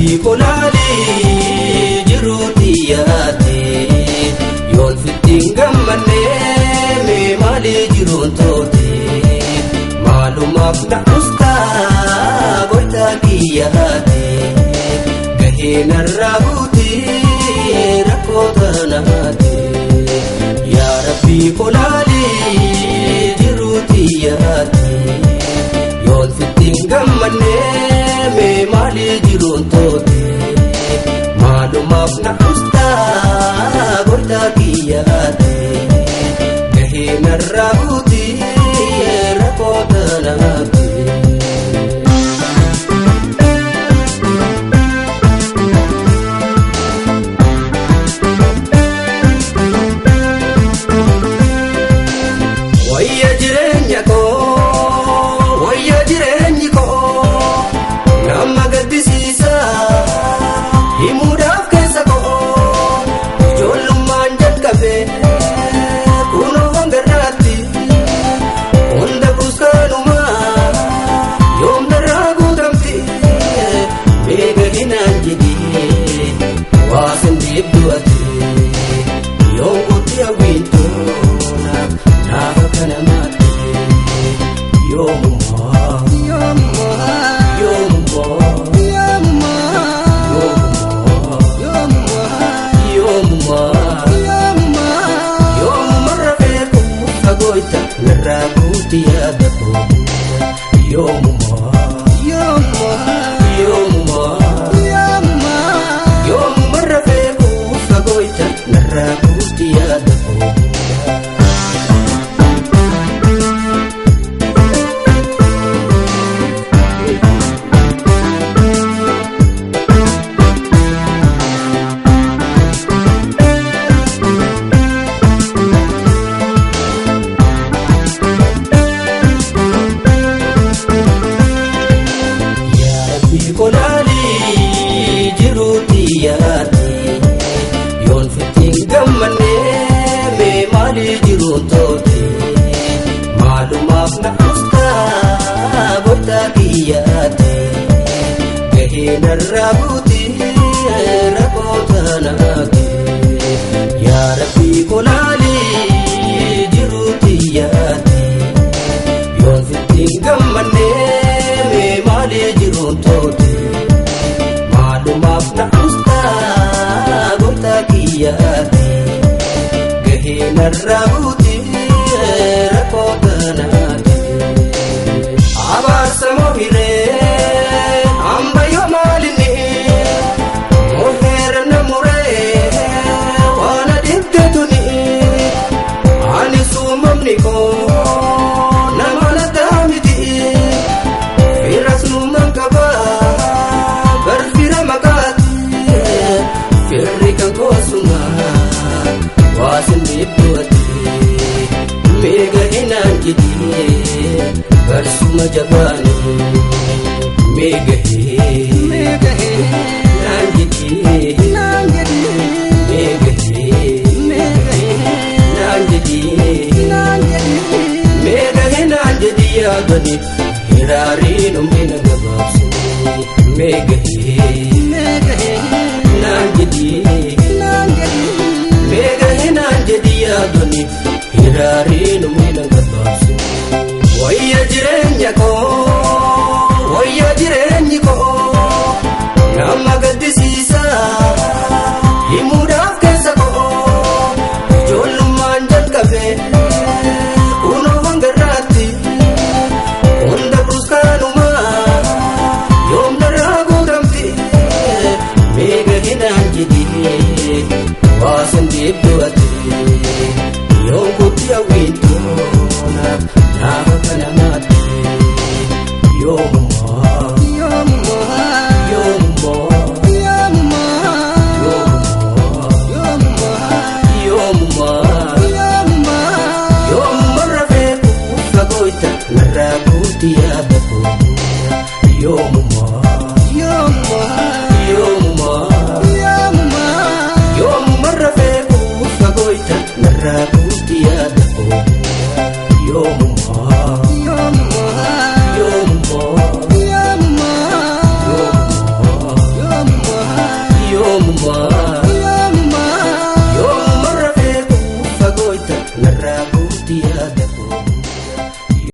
Rabbii kolaalii jiruuti yaate yoon fittiin gammannee mee maalii jiruun toote maalumaaf na ustaa goytaa kiyyaate gahee narraa buutee rakkoo tanaate yaa Rabbii kolaalii jiruuti yaate yoon fittiin gammannee mee maalii jiruun toote maalumaaf na ustaa goytaa kiyyaate gahee narraa buutee rakkoo tanaate. Wayya jireenya koo, wayya jireenyi koo, nama gaddisiisa, himuudhaaf keessa koo, ijoollummaan jalqabe, kunoo hanga irraatti, hunda kuuskaanuma, yoom narraa guutamti, meeqa hinaan jedhee, waa sin deebdu ati, yoom kutti hawwiintoona. Naafa kana maate yoomumaa yoomumaa yoomumaa yoomuma rafee kuufa goyta narraa guuti yaada koo yoomumaa yoomumaa yoomuma rafee kuufa goyta narraa guuti yaada koo. Yaa kolaalii jiruuti yaate yoon fittiin gammannee mee maalii jiruun toote maalumaaf na ustaa goytaa kiyyaate gahee narraa buutee rakkoo tanaate yaa Rabbii kolaalii jiruuti yaate yoon fittiin gammannee mee maalii jiruun toote maalumaaf na ustaa goytaa kiyyaate gahee narraa buutee rakkoo tanaate. Abaarsa moo hiree hamba yoo maalinni moo heera na muree waan adibde tuni ani suumamni koo nama lataa miti firas numan qaba bar fira maqaati firri kan koosuma waa sin dhiibduati meega hinaan jedhee barsuma jabaani meega naan jedhee meega naan jedhee meega hinaan jedhee yaadani hiraariin umrina gabaabsine meega naan jedhee meega hinaan jedhee yaadani hiraariin umrina gabaabsine. Wayya jireenya koo, wayya jireenyi koo, nama gaddisiisa, himuudhaaf keessa koo, ijoollummaan jalqabe, kunoo hanga irraatti, hunda kuuskaanuma, yoom narraa guutamti. Narraa guuti yaada koo.